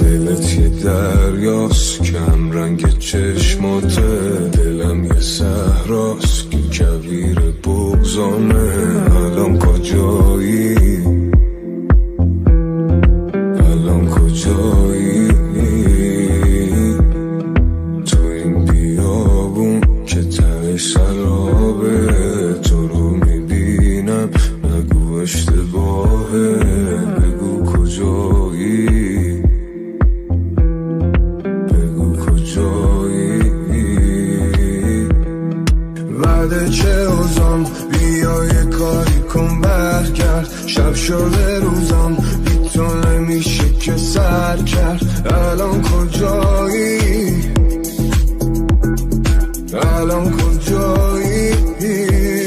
دلت یه دریاست کم رنگ چشماته، دلم یه صحراست که کویر بغضامه. الان کجایی؟ الان کجایی؟ تو این بیابون که ته سرابه، تو رو میبینم نگو اشتباهه، بگو کجایی، بگو کجایی. بعد چه اوزان بیا یه کاری کن برگرد، شب شده